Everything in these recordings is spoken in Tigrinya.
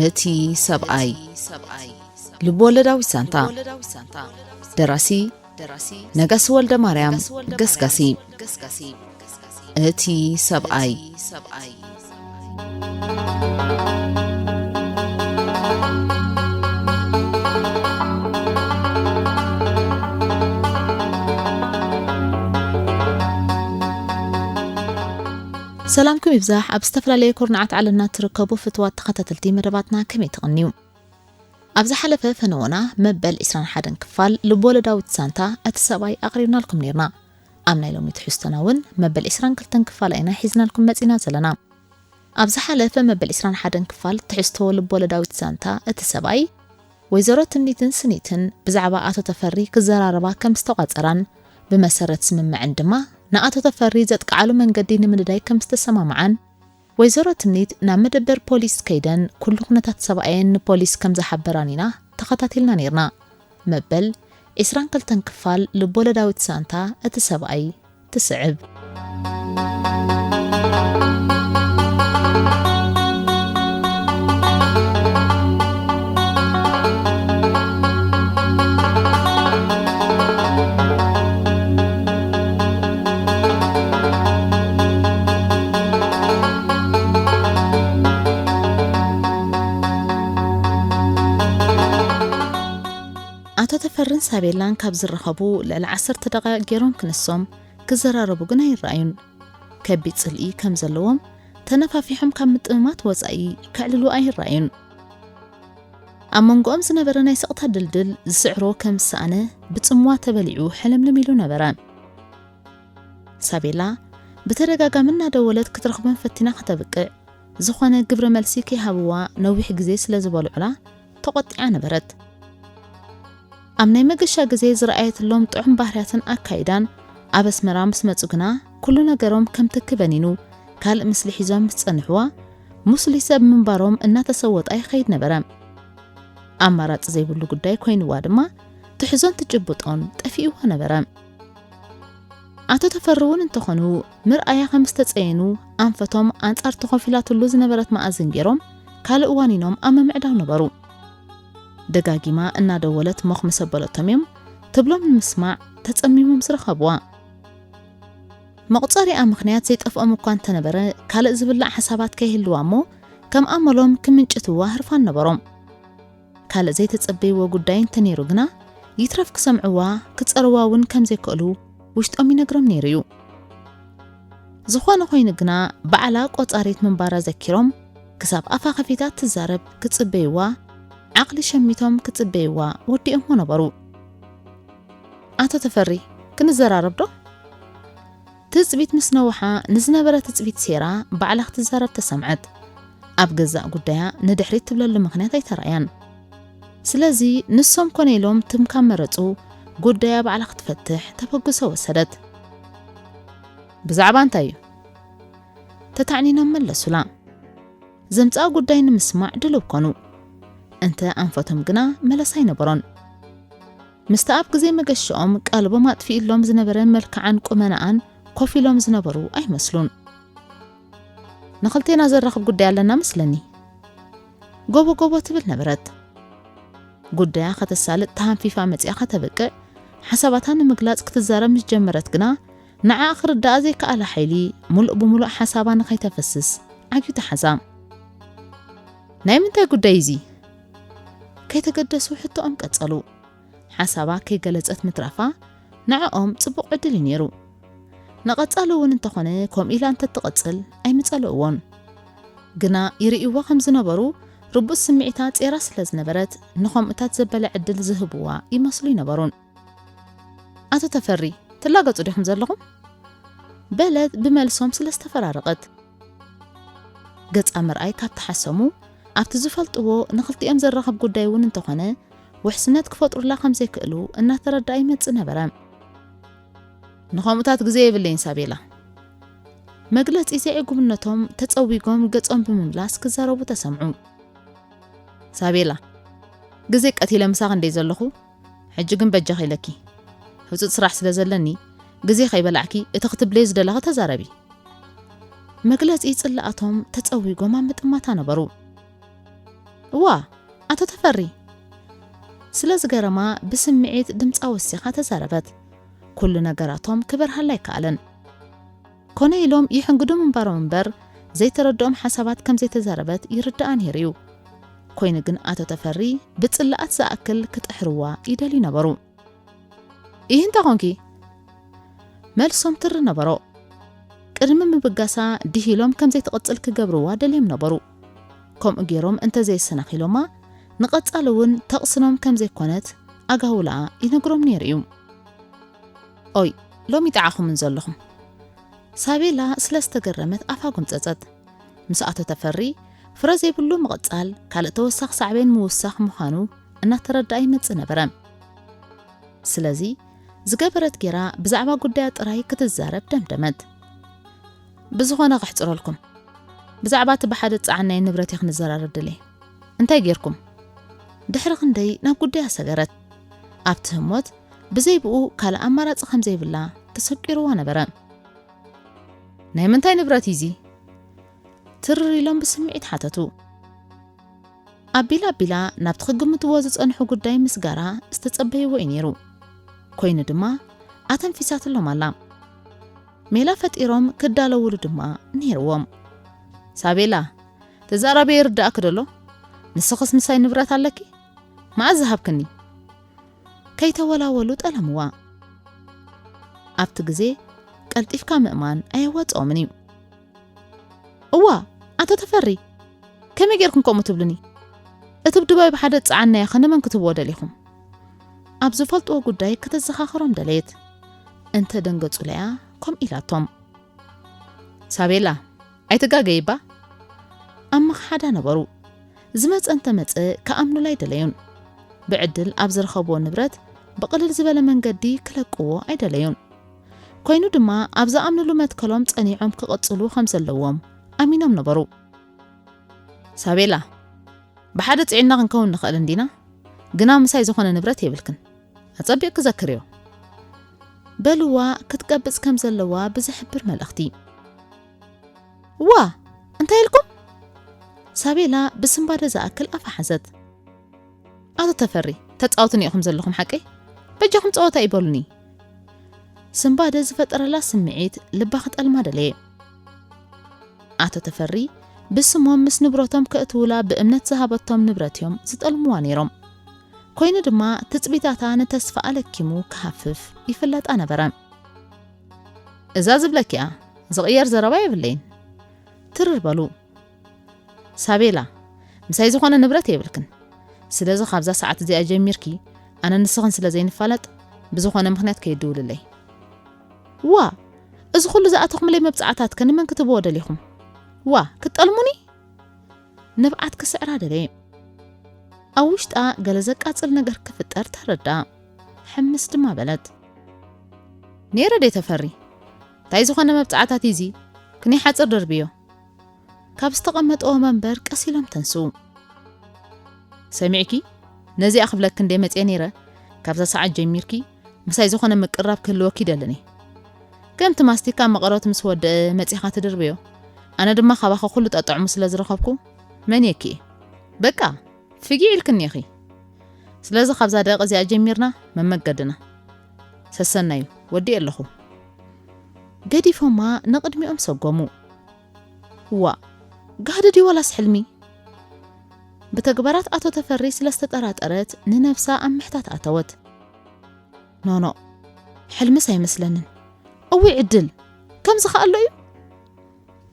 እቲ ሰብኣይ። ልብወለዳዊት ዛንታ። ደራሲ ነጋሲ ወልደ ማርያም ገስጋሲ። እቲ ሰብኣይ። ሰላምኩም ይብዛሕ። ኣብ ዝተፈላለየ ኩርናዓት ዓለምና እትርከቡ ፍትዋት ተኸታተልቲ መደባትና ከመይ ትቕንዩ? ኣብ ዝሓለፈ ፈነወና መበል ዕስራን ሓደን ክፋል ልብወለዳዊት ዛንታ እቲ ሰብኣይ ኣቕሪብናልኩም ነይርና። ኣብ ናይ ሎሚ ትሕዝቶና እውን መበል ዕስራን ክልተን ክፋል ኢና ሒዝናልኩም መጺና ዘለና። ኣብ ዝሓለፈ መበል ዕስራን ሓደን ክፋል ትሕዝቶ ልብወለዳዊት ዛንታ እቲ ሰብኣይ፣ ወይዘሮ ትምኒትን ስኒትን ብዛዕባ ኣቶ ተፈሪ ክዘራረባ ከም ዝተቋጸራን ብመሰረት ስምምዐን ድማ ንኣቶ ተፈሪ ዘጥቅዓሉ መንገዲ ንምንዳይ ከም ዝተሰማምዓን፣ ወይዘሮ ትምኒት ናብ መደበር ፖሊስ ከይደን ኩሉ ኩነታት ሰብኣየን ንፖሊስ ከም ዝሓበራን ኢና ተኸታቲልና ነይርና። መበል ዕስራን ክልተን ክፋል ልቦለዳዊት ዛንታ እቲ ሰብኣይ ትስዕብ። ኣቶ ተፈርን ሳቤላን ካብ ዝራኸቡ ልዕሊ ዓሰርተ ደቓይቕ ገይሮም ክንሶም ክዘራረቡ ግን ኣይረኣዩን። ከቢድ ጽልኢ ከም ዘለዎም ተነፋፊሖም ካብ ምጥምማት ወጻኢ ከዕልሉ ኣይረኣዩን። ኣብ መንጎኦም ዝነበረ ናይ ስቕታ ድልድል ዝስዕሮ ከም ዝሰኣነ ብጽምዋ ተበሊዑ ሕልምልም ኢሉ ነበረ። ሳቤላ ብተደጋጋሚ እናደወለት ክትረኽቦም ፈቲና ከተብቅዕ፣ ዝኾነ ግብረ መልሲ ከይሃብዋ ነዊሕ ግዜ ስለ ዝበልዑላ ተቖጢዓ ነበረት። ኣብ ናይ መገሻ ግዜ ዝረኣየትሎም ጥዑም ባህርያትን ኣካይዳን ኣብ ኣስመራ ምስ መጹ ግና ኩሉ ነገሮም ከም ትኪ በኒኑ፣ ካልእ ምስሊ ሒዞም ምስ ጸንሕዋ፣ ሙስሊ ሰብ ምንባሮም እናተሰወጣ ይኸይድ ነበረ። ኣማራጺ ዘይብሉ ጉዳይ ኮይንዋ ድማ ትሕዞን ትጭብጦን ጠፊእዋ ነበረ። ኣቶ ተፈሪ እውን እንተኾኑ ምርኣያ ከም ዝተጸየኑ ኣንፈቶም ኣንጻር ተኾፊላትሉ ዝነበረት መኣዝን ገይሮም ካልእ ዋኒኖም ኣብ ምምዕዳው ነበሩ። ደጋጊማ እናደወለት ሞኽ ምስ ኣበለቶም እዮም ትብሎም ንምስማዕ ተጸሚሞም ዝረኸብዋ። መቑጸሪኣ ምኽንያት ዘይጠፍኦም እኳ እንተነበረ፣ ካልእ ዝብላዕ ሓሳባት ከይህልዋ እሞ ከም ኣመሎም ክምንጭትዋ ህርፋን ነበሮም። ካልእ ዘይተጸበይዎ ጉዳይ እንተነይሩ ግና ይትረፍ ክሰምዕዋ ክጸርዋ እውን ከም ዘይክእሉ ውሽጦም ይነግሮም ነይሩ እዩ። ዝኾነ ኮይኑ ግና ባዕላ ቆጻሪት ምንባራ ዘኪሮም ክሳብ ኣፋ ከፊታ ትዛረብ ክጽበይዋ፣ ዓቕሊ ሸሚቶም ክጽበይዋ ወዲኦሞ ነበሩ። ኣቶ ተፈሪ፣ ክንዘራረብ ዶ? ትጽቢት ምስ ነውሓ ንዝነበረ ትጽቢት ሴራ ባዕላ ክትዛረብ ተሰምዐት። ኣብ ገዛእ ጉዳያ ንድሕሪት ትብለሉ ምኽንያት ኣይተራእያን። ስለዚ ንሶም ኮነ ኢሎም ትም ካብ መረጹ ጉዳያ ባዕላ ክትፈትሕ ተበግሶ ወሰደት። ብዛዕባ እንታይ እዩ? ተታዕኒኖም መለሱላ። ዘምጽኣ ጉዳይ ንምስማዕ ድሉው ኮኑ። እንተ ኣንፈቶም ግና መለሳ ኣይነበሮን። ምስቲ ኣብ ግዜ መገሽኦም ቀልቦም ኣጥፊእሎም ዝነበረ መልክዓን ቁመናኣን ኮፍ ኢሎም ዝነበሩ ኣይመስሉን። ንኽልቴና ዘራኽብ ጉዳይ ኣለና መስለኒ። ጎቦ ጎቦ ትብል ነበረት። ጉዳያ ከተሳልጥ ተሃንፊፋ መጺኣ ከተብቅዕ፣ ሓሳባታ ንምግላጽ ክትዛረብ ምስ ጀመረት ግና፣ ንዓኣ ክርዳኣ ዘይከኣለ ሓይሊ፣ ሙሉእ ብሙሉእ ሓሳባ ንኸይተፈስስ ዓግዩ ተሓዛ። ናይ ምንታይ ጉዳይ እዚ? ከይተገደሱ ሕቶኦም ቀጸሉ። ሓሳባ ከይገለጸት ምትራፋ ንዕኦም ጽቡቕ ዕድል እዩ ነይሩ። ንቐጻሊ እውን እንተኾነ ከምኡ ኢላ እንተትቕጽል ኣይምጸልእዎን። ግና ይርእይዋ ከም ዝነበሩ ርቡጽ ስምዒታ ጼራ ስለ ዝነበረት ንኸምኡታት ዘበለ ዕድል ዝህብዋ ይመስሉ ኣይነበሩን። ኣቶ ተፈሪ፣ ትላገጹ ዲኹም ዘለኹም? በለት ብመልሶም ስለ ዝተፈራረቐት። ገጻ ምርኣይ ካብ ተሓሰሙ ኣብቲ ዝፈልጥዎ ንኽልቲኦም ዘራኽብ ጉዳይ እውን እንተኾነ ውሕስነት ክፈጥሩላ ከም ዘይክእሉ እናተረድኣ ይመጽእ ነበረ። ንኸምኡታት ግዜ የብለይን ሳቤላ። መግለጺ ዘይዕጉብነቶም ተጸዊጎም ገጾም ብምምላስ ክዛረቡ ተሰምዑ። ሳቤላ፣ ግዜ ቀቲለ ምሳኺ እንደ ዘለኹ፣ ሕጂ ግን በጃኺ ኢለኪ። ህጹጽ ስራሕ ስለ ዘለኒ፣ ግዜ ከይበላዕኪ እቲ ክትብልዮ ዝደለኺ ተዛረቢ። መግለጺ ጽላኣቶም ተጸዊጎም ኣብ ምጥማታ ነበሩ። እዋ፣ ኣቶ ተፈሪ። ስለ ዝገረማ ብስምዒት ድምጻ ወሲኻ ተዛረበት። ኩሉ ነገራቶም ክበርሃላ ኣይከኣለን። ኮነ ኢሎም ይሕንግዱ ምንባሮም እምበር ዘይተረድኦም ሓሳባት ከም ዘይተዛረበት ይርዳኣ ነይሩ እዩ። ኮይኑ ግን ኣቶ ተፈሪ ብጽላኣት ዝኣክል ክጥሕርዋ ይደልዩ ነበሩ። ይህ እንተ ኾንኪ? መልሶም ትሪ ነበሮ። ቅድሚ ምብጋሳ ድሂሎም ከም ዘይትቕጽል ክገብርዋ ደልዮም ነበሩ። ከምኡ ገይሮም እንተዘየሰናኺሎማ ንቐጻሊ እውን ተቕስኖም ከም ዘይኮነት ኣጋውላኣ ይነግሮም ነይሩ እዩ። ኦይ፣ ሎሚ ይጥዓኹምን ዘለኹም። ሳቤላ ስለ ዝተገረመት ኣፋ ጎምጸጸት። ምስ ኣቶ ተፈሪ ፍረ ዘይብሉ ምቕጻል ካልእ ተወሳኺ ሳዕቤን ምውሳኽ ምዃኑ እናተረድኣ ይመጽእ ነበረ። ስለዚ ዝገበረት ጌራ ብዛዕባ ጉዳያ ጥራይ ክትዛረብ ደምደመት። ብዝኾነ ከሕጽረልኩም፣ ብዛዕባ እቲ ብሓደ ዝጸዓናዮ ንብረት እየ ክንዘራረብ ደልየ። እንታይ ጌርኩም? ድሕሪ ክንደይ ናብ ጉዳያ ሰገረት። ኣብቲ ህሞት ብዘይ ብኡ ካልእ ኣማራጺ ከም ዘይብላ ተሰቂርዋ ነበረ። ናይ ምንታይ ንብረት እዩ እዚ? ትርር ኢሎም ብስምዒት ሓተቱ። ኣቢላ ኣቢላ ናብቲ ክግምትዎ ዝጸንሑ ጉዳይ ምስጋራ ዝተጸበይዎ እዩ ነይሩ። ኮይኑ ድማ ኣተንፊሳትሎም ኣላ። ሜላ ፈጢሮም ክዳለውሉ ድማ ነይርዎም። ሳቤላ፣ ተዛራቢ ይርዳእኪ ደሎ? ንስኽስ ምሳይ ንብረት ኣለኪ? መዓዝ ዝሃብክኒ? ከይተወላወሉ ጠለምዋ። ኣብቲ ግዜ ቀልጢፍካ ምእማን ኣየዋጽኦምን እዩ። እዋ፣ ኣቶ ተፈሪ፣ ከመይ ጌርኩም ከምኡ ትብሉኒ? እቲ ብዱባይ ብሓደ ዝጸዓናዮ ኸ ንመን ክትብዎ ደሊኹም? ኣብ ዝፈልጥዎ ጉዳይ ከተዘኻኽሮም ደለየት። እንተ ደንገጹለያ ከምኡ ኢላቶም። ሳቤላ፣ ኣይትጋገይባ። ኣብ ምኽሓዳ ነበሩ። ዝመጸ እንተመጸ ክኣምኑላ ኣይደለዩን። ብዕድል ኣብ ዝረኸብዎ ንብረት ብቕልል ዝበለ መንገዲ ክለቅዎ ኣይደለዩን። ኮይኑ ድማ ኣብ ዝኣምኑሉ መትከሎም ጸኒዖም ክቕጽሉ ከም ዘለዎም ኣሚኖም ነበሩ። ሳቤላ፣ ብሓደ ጽዒንና ክንከውን ንኽእል እንዲና፣ ግና ምሳይ ዝኾነ ንብረት የብልክን። ኣጸቢቕኪ ዘክርዮ። በልዋ ክትቀብጽ ከም ዘለዋ ብዝሕብር መልእኽቲ። ዋ፣ እንታይ ኢልኩም? ሳቤላ ብስንባደ ዝኣክል ኣፋ ሓዘት። ኣቶ ተፈሪ፣ ተጻወቱኒ ኢኹም ዘለኹም ሓቀይ? በጃኹም ጸወታ ይበሉኒ። ስንባደ ዝፈጠረላ ስምዒት ልባ ክጠልማ ደለየ። ኣቶ ተፈሪ ብስሞም ምስ ንብረቶም ከእትውላ ብእምነት ዝሃበቶም ንብረት እዮም ዝጠልምዋ ነይሮም። ኮይኑ ድማ ትጽቢታታ ንተስፋ ኣለኪሙ ክሃፍፍ ይፍለጣ ነበረ። እዛ ዝብለኪኣ ዝቕየር ዘረባ የብለይን። ትርር በሉ። ሳቤላ፣ ምሳይ ዝኾነ ንብረት የብልክን። ስለዚ ካብዛ ሰዓት እዚኣ ጀሚርኪ ኣነ ንስኽን ስለ ዘይንፋለጥ ብዝኾነ ምኽንያት ከይድውልለይ። ዋ፣ እዚ ኩሉ ዝኣተኹምለይ መብጻዕታት ከ ንመን ክትብዎ ደሊኹም? ዋ፣ ክትጠልሙኒ? ንብዓት ክስዕራ ደለየ። ኣብ ውሽጣ ገለ ዘቃጽል ነገር ክፍጠር ተረዳ። ሕምስ ድማ በለት። ነይረ ደይ ተፈሪ? እንታይ ዝኾነ መብጻዕታት እዚ? ክንይ ሓጽር ደርብዮ። ካብ ዝተቐመጠዎ መንበር ቀስ ኢሎም ተንስኡ። ሰሚዕኪ? ነዚኣ ክብለኪ እንደ መጽየ ነይረ፣ ካብዛ ሰዓት ጀሚርኪ ምሳይ ዝኾነ ምቅርራብ ክህልወኪ ይደልን እየ። ከምቲ ማስቲካ መቐረቱ ምስ ወደአ መጺኻ ትድርብዮ፣ ኣነ ድማ ካባኺ ኩሉ ጠጥዕሙ ስለ ዝረኸብኩ መን የኪ እየ። በቃ፣ ፍጊዕ ኢልክኒ ኢኺ። ስለዚ ካብዛ ደቂቕ እዚኣ ጀሚርና መመገድና። ሰሰናዩ፣ ወዲኤ ኣለኹ። ገዲፎማ ንቕድሚኦም ሰጎሙ። ዋ፣ ጋህዲ ድዩ ዋላስ ሕልሚ? ብተግባራት ኣቶ ተፈሪ ስለ ዝተጠራጠረት ንነብሳ ኣብ ምሕታት ኣተወት። ኖኖ፣ ሕልምስ ኣይመስለንን። እውይ ዕድል፣ ከምዚ ከ ኣሎ እዩ?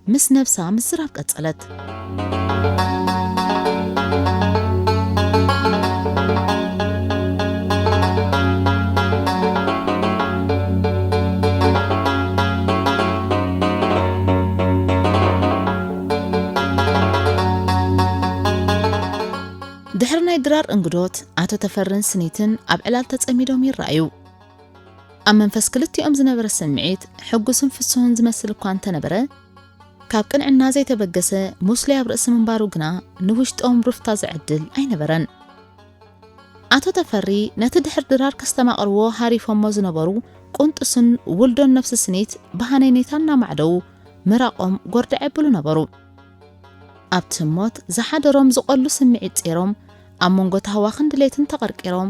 ምስ ነብሳ ምዝራብ ቀጸለት። ድሕሪ ናይ ድራር እንግዶት፣ ኣቶ ተፈርን ስኒትን ኣብ ዕላል ተጸሚዶም ይረኣዩ። ኣብ መንፈስ ክልቲኦም ዝነበረ ስምዒት ሕጉስን ፍሱህን ዝመስል እኳ እንተነበረ፣ ካብ ቅንዕና ዘይተበገሰ ሙስሊ ኣብ ርእሲ ምንባሩ ግና ንውሽጦም ሩፍታ ዘዕድል ኣይነበረን። ኣቶ ተፈሪ ነቲ ድሕር ድራር ከስተማቕርዎ ሃሪፎሞ ዝነበሩ ቁንጥስን ውልዶን ነፍሲ ስኒት ብሃነይነይታ እናማዕደው ምራቖም ጎርደዕ የብሉ ነበሩ። ኣብቲ ህሞት ዝሓደሮም ዝቐሉ ስምዒት ጼሮም፣ ኣብ መንጎ ታህዋኽን ድሌትን ተቐርቂሮም፣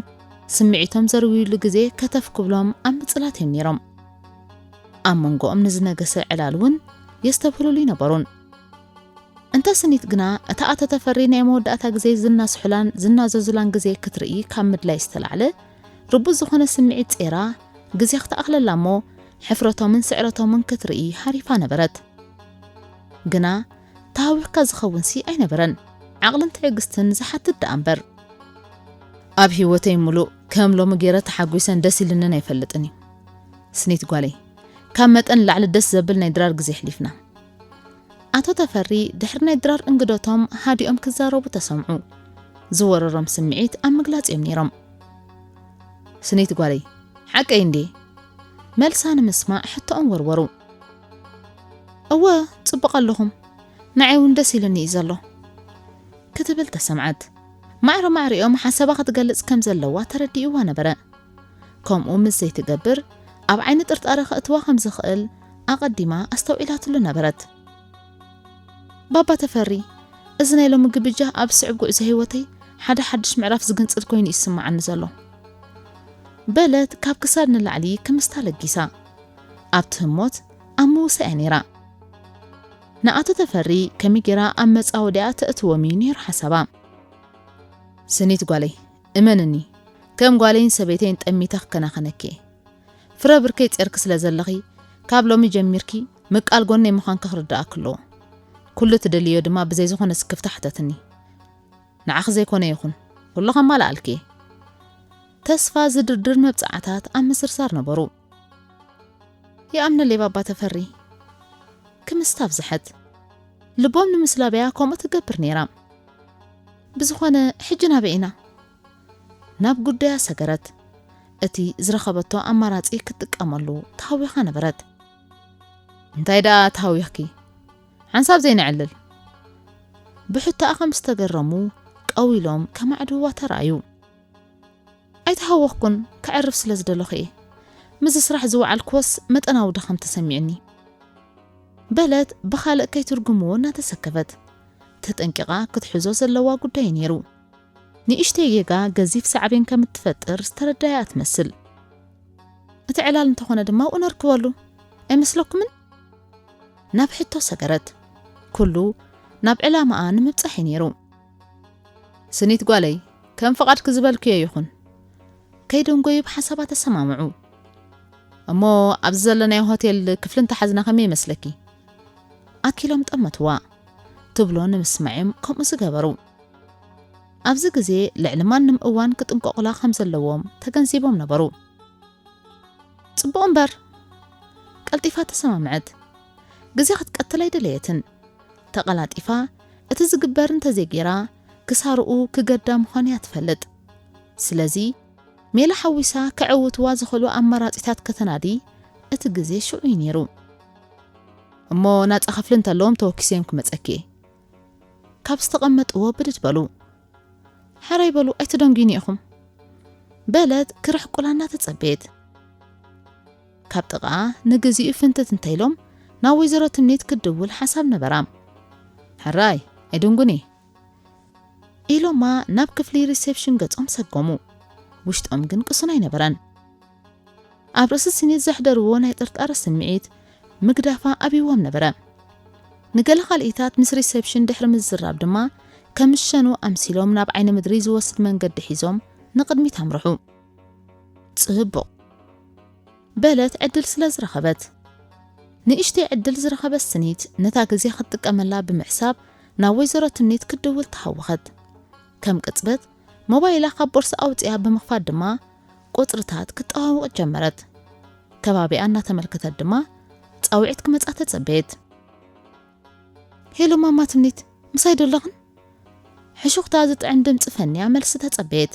ስምዒቶም ዘርውዩሉ ግዜ ከተፍ ክብሎም ኣብ ምጽላት እዮም ነይሮም። ኣብ መንጎኦም ንዝነገሰ ዕላል እውን የስተብህሉሉ ኣይነበሩን። እንተ ስኒት ግና፣ እታ ኣቶ ተፈሪ ናይ መወዳእታ ግዜ ዝናስሑላን ዝናዘዙላን ግዜ ክትርኢ ካብ ምድላይ ዝተላዕለ፣ ርቡጽ ዝኾነ ስምዒት ጼራ፣ ግዜ ክትኣኽለላ እሞ፣ ሕፍረቶምን ስዕረቶምን ክትርኢ ሃሪፋ ነበረት። ግና፣ ተሃዊኽካ ዝኸውንሲ ኣይነበረን። ዓቕልን ትዕግስትን ዝሓትት ደኣ እምበር። ኣብ ህይወተይ ምሉእ ከም ሎሚ ገይረ ተሓጒሰን ደስ ኢልንን ኣይፈልጥን እዩ። ስኒት ጓለይ፣ ካብ መጠን ንላዕሊ ደስ ዘብል ናይ ድራር ግዜ ኣሕሊፍና። ኣቶ ተፈሪ ድሕሪ ናይ ድራር እንግዶቶም ሃዲኦም ክዛረቡ ተሰምዑ። ዝወረሮም ስምዒት ኣብ ምግላጽ እዮም ነይሮም። ስኒት ጓለይ፣ ሓቀይ እንዴ? መልሳ ንምስማዕ ሕቶኦም ወርወሩ። እወ፣ ጽቡቕ ኣለኹም። ንዓይ እውን ደስ ኢሉኒ እዩ ዘሎ። ክትብል ተሰምዓት። ማዕረ ማዕሪኦም ሓሳባ ክትገልጽ ከም ዘለዋ ተረዲእዋ ነበረ። ከምኡ ምስ ዘይትገብር፣ ኣብ ዓይኒ ጥርጣረ ከእትዋ ከም ዝኽእል ኣቐዲማ ኣስተውዒላትሉ ነበረት። ባባ ተፈሪ፣ እዚ ናይ ሎሚ ግብጃ ኣብ ስዕብ ጉዕዞ ህይወተይ ሓደ ሓድሽ ምዕራፍ ዝግንጽል ኮይኑ ይስምዓኒ ዘሎ። በለት ካብ ክሳድ ንላዕሊ ክምስታ ለጊሳ። ኣብቲ ህሞት ኣብ ምውሳእ እያ ነይራ። ንኣቶ ተፈሪ ከመይ ጌራ ኣብ መጻወድያ ተእትዎም እዩ ነይሩ ሓሳባ። ስኒት ጓለይ፣ እመንኒ፣ ከም ጓለይን ሰበይተይን ጠሚተ ክከናኸነኪ እየ። ፍረ ብርከይ ጼርኪ ስለ ዘለኺ፣ ካብ ሎሚ ጀሚርኪ ምቃል ጎነይ ምዃንኪ ክርድኣኪ ኣለዎ። ኩሉ ትደልዮ ድማ ብዘይ ዝኾነ ስክፍታ ሕተትኒ። ንዓኺ ዘይኮነ ይኹን፣ ኩሉ ከማልኣልኪ እየ። ተስፋ ዝድርድር መብጽዓታት ኣብ ምዝርዛር ነበሩ። ይኣምነለይ ባባ ተፈሪ። ክምስታ ኣብዝሐት። ልቦም ንምስላብያ ከምኡ ትገብር ነይራ። ብዝኾነ፣ ሕጂ ናበይ ኢና? ናብ ጉዳያ ሰገረት። እቲ ዝረኸበቶ ኣማራጺ ክትጥቀመሉ ተሃዊኻ ነበረት። እንታይ ደኣ ተሃዊኽኪ? ሓንሳብ ዘይነዕልል። ብሕቶኣ ከም ዝተገረሙ ቀው ኢሎም ከማዕድዋ ተራእዩ። ኣይተሃወኽኩን፣ ከዕርፍ ስለ ዝደለኹ እየ። ምስዚ ስራሕ ዝወዓልክዎስ መጠናዊ ድኻም ተሰሚዑኒ። በለት ብኻልእ ከይትርጉምዎ እናተሰከፈት። ተጠንቂቓ ክትሕዞ ዘለዋ ጉዳይ ነይሩ። ንእሽተይ ጌጋ ገዚፍ ሳዕቤን ከም እትፈጥር ዝተረዳያ ትመስል። እቲ ዕላል እንተኾነ ድማ ኣብኡ ነርክበሉ። ኣይመስለኩምን? ናብ ሕቶ ሰገረት። ኩሉ ናብ ዕላማኣ ንምብጻሕ እዩ ነይሩ። ስኒት ጓለይ፣ ከም ፍቓድኪ ዝበልክዮ ይኹን። ከይደንጎዩ ብሓሳባ ተሰማምዑ። እሞ ኣብዚ ዘለናዮ ሆቴል ክፍሊ እንተሓዝና ከመይ ይመስለኪ? ኣኪሎም ጠመትዋ። ትብሎ ንምስማዕ እዮም ከምኡ ዝገበሩ። ኣብዚ ግዜ ልዕሊ ማንም እዋን ክጥንቀቑላ ከም ዘለዎም ተገንዚቦም ነበሩ። ጽቡቕ እምበር፣ ቀልጢፋ ተሰማምዐት። ግዜ ክትቀትል ኣይደለየትን። ተቐላጢፋ፣ እቲ ዝግበር እንተዘይጌራ፣ ክሳርኡ ክገዳ ምዃኑ እያ ትፈልጥ። ስለዚ፣ ሜላ ሓዊሳ ከዕውትዋ ዝኽእሉ ኣማራጺታት ከተናዲ፣ እቲ ግዜ ሽዑ እዩ ነይሩ። እሞ ናጻ ክፍሊ እንተለዎም ተወኪሰ እዮም ክመጸኪ እየ። ካብ ዝተቐመጥዎ ብድድ በሉ። ሕራይ በሉ፣ ኣይትደንጉዩኒ ኢኹም። በለት ክርሕቁላ እናተጸበየት። ካብ ጥቓኣ ንግዚኡ ፍንትት እንተኢሎም ናብ ወይዘሮ ትምኒት ክድውል ሓሳብ ነበራ። ሕራይ፣ ኣይድንጉኒ። ኢሎማ ናብ ክፍሊ ሪሴፕሽን ገጾም ሰጎሙ። ውሽጦም ግን ቅሱን ኣይነበረን። ኣብ ርእሲ ስኒት ዘሕደርዎ ናይ ጥርጣረ ስምዒት ምግዳፋ ኣብይዎም ነበረ። ንገለ ካልኢታት ምስ ሪሴፕሽን ድሕሪ ምዝራብ ድማ ከምሸኑ ኣምሲሎም ናብ ዓይኒ ምድሪ ዝወስድ መንገዲ ሒዞም ንቕድሚት ኣምርሑ። ጽቡቕ። በለት ዕድል ስለ ዝረኸበት። ንእሽተይ ዕድል ዝረኸበት ስኒት ነታ ግዜ ክትጥቀመላ ብምሕሳብ ናብ ወይዘሮ ትምኒት ክትድውል ተሃወኸት። ከም ቅጽበት ሞባይላ ካብ ቦርሳ ኣውጺኣ ብምኽፋት ድማ ቁጽርታት ክትጠዋውቕ ጀመረት። ከባቢኣ እናተመልከተት ድማ ጻውዒት ክመጻ ተጸበየት። ሄሎ ማማ ትምኒት፣ ምሳይ ዶ ኣለኽን? ሕሹኽታ ዝጥዕም ድምጺ ፈንያ መልሲ ተጸበየት።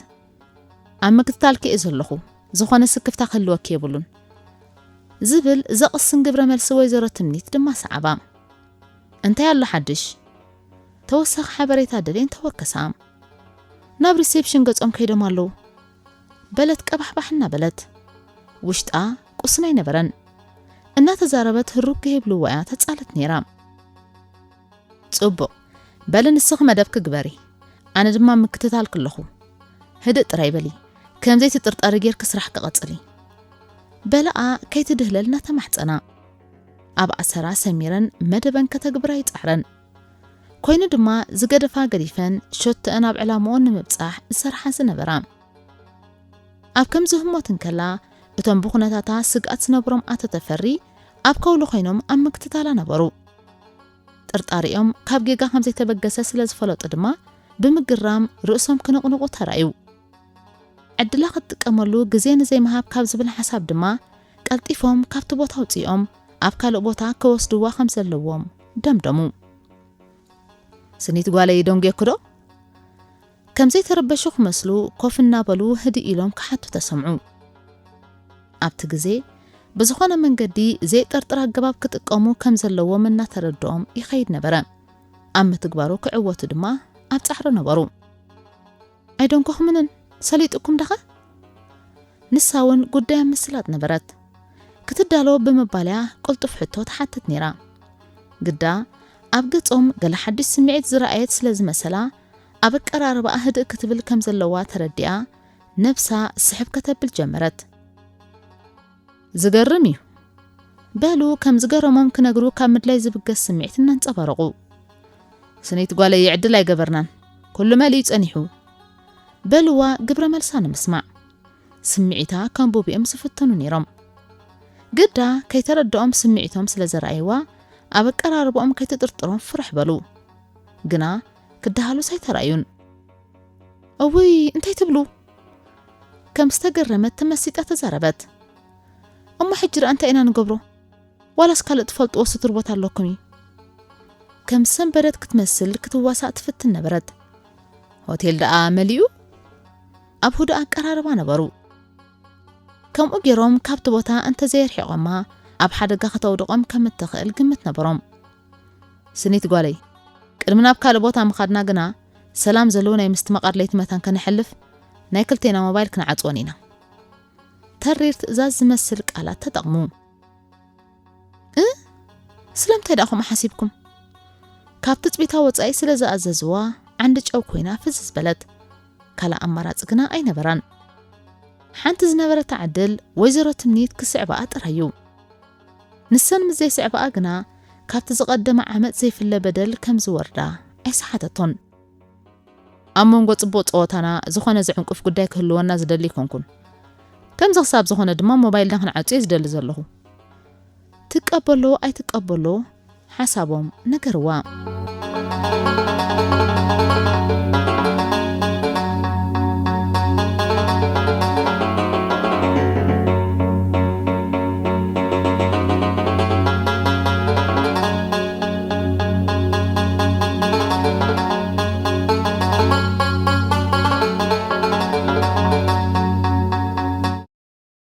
ኣብ ምክትታልኪ እየ ዘለኹ፣ ዝኾነ ስክፍታ ክህልወኪ የብሉን። ዝብል ዘቕስን ግብረ መልሲ ወይዘሮ ትምኒት ድማ ሰዓባ። እንታይ ኣሎ ሓድሽ? ተወሳኺ ሓበሬታ ደልየን ተወከሳ። ናብ ሪሴፕሽን ገጾም ከይዶም ኣለዉ። በለት ቀባሕባሕ እናበለት። ውሽጣ ቁስን ኣይነበረን። እናተዛረበት ህሩግ ከይብልዋ እያ ተጻለት ነይራ። ጽቡቕ። በሊ ንስኺ መደብኪ ግበሪ፣ ኣነ ድማ ምክትታል ክለኹ። ህድእ ጥራይ በሊ፣ ከምዘይትጥርጠሪ ጌርኪ ስራሕኪ ቀጽሊ። በለኣ ከይትድህለል እናተማሕጸና። ኣብ ኣሰራ ሰሚረን መደበን ከተግብራ ይጻዕረን። ኮይኑ ድማ ዝገደፋ ገዲፈን ሸቶአን ኣብ ዕላምኦን ንምብጻሕ ዝሰርሓ ዝነበራ። ኣብ ከምዚ ህሞት እንከላ እቶም ብኹነታታ ስግኣት ዝነብሮም ኣቶ ተፈሪ ኣብ ከውሊ ኮይኖም ኣብ ምክትታላ ነበሩ። ጥርጣሪኦም ካብ ጌጋ ከም ዘይተበገሰ ስለ ዝፈለጡ ድማ ብምግራም ርእሶም ክነቕንቑ ተራእዩ። ዕድላ ክትጥቀመሉ ግዜ ንዘይምሃብ ካብ ዝብል ሓሳብ ድማ ቀልጢፎም ካብቲ ቦታ ኣውጺኦም ኣብ ካልእ ቦታ ክወስድዋ ከም ዘለዎም ደምደሙ። ስኒት ጓለይ ደንጉየኪ ዶ? ከም ዘይተረበሹ ክመስሉ ኮፍ እናበሉ ህድእ ኢሎም ክሓቱ ተሰምዑ። ኣብቲ ግዜ ብዝኾነ መንገዲ ዘይጠርጥር ኣገባብ ክጥቀሙ ከም ዘለዎም እናተረድኦም ይኸይድ ነበረ። ኣብ ምትግባሩ ክዕወቱ ድማ ኣብ ጻዕሪ ነበሩ። ኣይደንጎኹምንን ሰሊጥኩም ደኸ? ንሳ እውን ጉዳይ ኣብ ምስላጥ ነበረት። ክትዳሎ ብምባልያ ቅልጡፍ ሕቶ ትሓትት ነይራ። ግዳ ኣብ ገጾም ገለ ሓድሽ ስምዒት ዝረኣየት ስለ ዝመሰላ ኣብ ኣቀራርባኣ ህድእ ክትብል ከም ዘለዋ ተረዲኣ ነብሳ ስሕብ ከተብል ጀመረት። ዝገርም እዩ በሉ ከም ዝገረሞም ክነግሩ ካብ ምድላይ ዝብገስ ስምዒት እናንጸባረቑ። ስኒት ጓለይ ዕድል ኣይገበርናን፣ ኩሉ መሊኡ ጸኒሑ በልዋ ግብረ መልሳ ንምስማዕ። ስምዒታ ከንቡቢኦም ዝፍትኑ ነይሮም። ግዳ ከይተረድኦም ስምዒቶም ስለ ዘረኣይዋ ኣብ ኣቀራርባኦም ከይትጥርጥሮም ፍርሕ በሉ። ግና ክደሃሉስ ኣይተራእዩን። እውይ እንታይ ትብሉ? ከም ዝተገረመት ተመሲጣ ተዛረበት። እሞ ሕጂ ደኣ እንታይ ኢና ንገብሮ? ዋላስ ካልእ ትፈልጥዎ ስቱር ቦታ ኣለኩም እዩ? ከም ሰንበደት ክትመስል ክትዋሳእ ትፍትን ነበረት። ሆቴል ደኣ መሊኡ? ኣብ ህዱእ ኣቀራርባ ነበሩ። ከምኡ ገይሮም ካብቲ ቦታ እንተዘየርሒቖማ ኣብ ሓደጋ ከተውድቖም ከም እትኽእል ግምት ነበሮም። ስኒት ጓለይ፣ ቅድሚ ናብ ካልእ ቦታ ምኻድና ግና ሰላም ዘለዎ ናይ ምስትምቓር ለይቲ መታን ከነሕልፍ ናይ ክልቴና ሞባይል ክንዓጽወን ኢና። ተሪር ትእዛዝ ዝመስል ቃላት ተጠቕሙ። እ ስለምንታይ ደኣ ከምኡ ሓሲብኩም? ካብ ትጽቢታ ወጻኢ ስለ ዝኣዘዝዋ ዓንዲ ጨው ኮይና ፍዝዝ በለት። ካልእ ኣማራጺ ግና ኣይነበራን። ሓንቲ ዝነበረታ ዕድል ወይዘሮ ትምኒት ክስዕባኣ ጥራይ እዩ። ንሰን ምስ ዘይስዕባኣ ግና ካብቲ ዝቐደመ ዓመጽ ዘይፍለ በደል ከም ዝወርዳ ኣይሰሓተቶን። ኣብ መንጎ ጽቡቕ ጸወታና ዝኾነ ዝዕንቁፍ ጉዳይ ክህልወና ዝደሊ ኣይኮንኩን። ከምዚ ክሳብ ዝኾነ ድማ ሞባይልና ክንዓጹ እየ ዝደሊ ዘለኹ። ትቀበሎ ኣይትቀበሎ ሓሳቦም ነገርዋ።